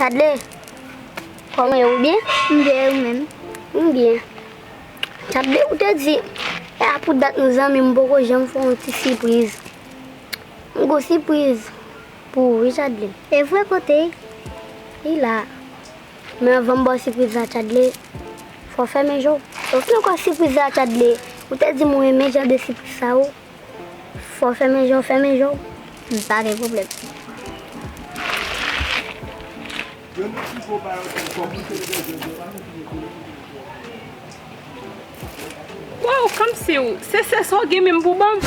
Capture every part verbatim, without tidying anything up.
Chadley, kòman w ye, ou byen? M byen, ou menm? M byen. Chadley, ou te di, e a pou dat nou zanmi, m poko janm fè w yon ti sipriz. M gon sipriz pou ou, wi, Chadley. E vre, kote l? Li la. Men anvan m ba w sipriz la, Chadley, fò w fèmen je w. Oke, ankò sipriz la, Chadley. Ou te di m ou renmen jan de sipriz sa yo. Fò w fèmen je w, fèmen je w. M pa gen pwoblèm. Waw, kòmsi w, se sè sa w gen menm pou ban m?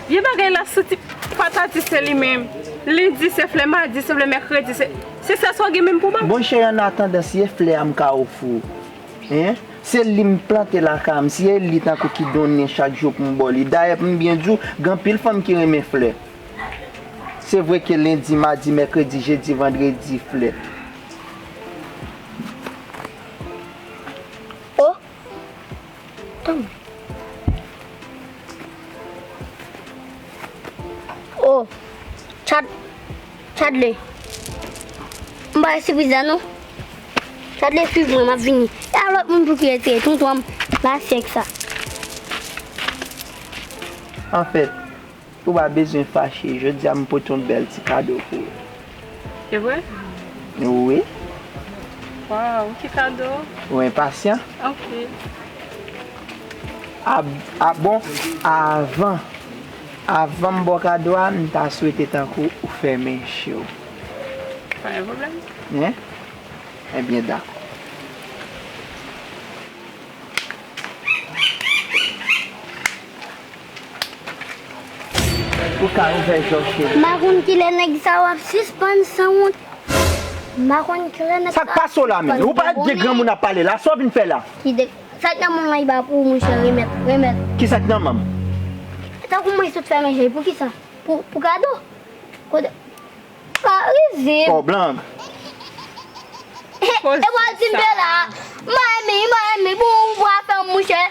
Vye bagay la soti patati se li menm. Lendi se flè, madi se flè, mèkredi se, se sè sa w gen menm pou ban m? Monchè, an atandan, si e flè a m ka ofri w, en, se li m plante lakay m, si e li tankou ki donnen chak jou pou m ba w li. Dayè, pou m byen di w, gen anpil fanm ki renmen flè. Se vre ke lendi, madi, mèkredi, jedi, vandredi, flè. Oh! Tann. Oh! Chad, Chadley. M pa gen sipriz la non. Chadley, swiv mwen, m ap vini. E a lòt moun pou ki retire tonton an m la syèk sa. Anfèt, ou pa bezwen fache. Jodi a, m pote yon bèl ti kado pou ou. Se vre? Wi. Waw, ki kado? Ou enpasyan? Ok. A, a bon, avan, avan m ba w kado a, m ta swete tankou ou fèmen je w. Pa gen pwoblèm. Hein? Ebyen, dakò. Ou ka ouvè je w, cheri. M pa konn kilè nèg sa yo ap sispann sanwont. M pa konn kilè nèg sa yo ap sispann. Sa k pase w la menm? Ou pa de granmoun ap pale la, sa w vin fè la? Ki de, sa k nan men w lan, li pa pou ou, monchè, remèt, remèt. Kisa k nan men m? Tankou mwen sot fèmen je, poukisa? Pou, pou kado? Kote, Pa rizib. Pòblang. E w al di m Bela, m pa renmen, m pa renmen, bon, ou pa fè m mouche.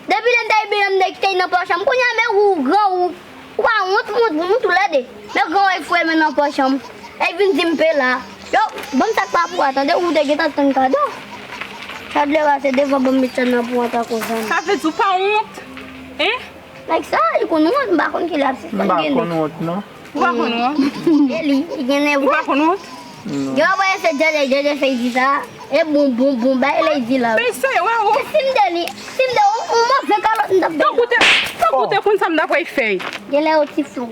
Depi lè m te rive la, m te kite l nan pòch an m. Kounye a, men ou gran ou, ou pa wont, wont pou nou toulède. Men gran ou e foure men nan pòch an m. E vin di m Bela. Yo, ban m sa k pa pou a, tande, ou te gentan tann kado. Sa vle pase devan ban m met sa nan pou an tankou zanmi. Sa vle di ou pa wont? Hein? Nèg sa, li konn wont, m pa konn kilè l ap sispann gen nèg. M pa konn wont non. Ou pa konn wont? E li, li gen nèg wont. Ou pa konn wont? Non. Yo ap wè se Djèdjè, Djèdjè fè di sa. E bon, bon, bon, bay lè di la. Bay serye, wè ou. Si m de li, si m de ou, ou move kalòt m t ap bay. Tankou te, tankou te konn sa m t ap wè fè. Genlè ou ti flou.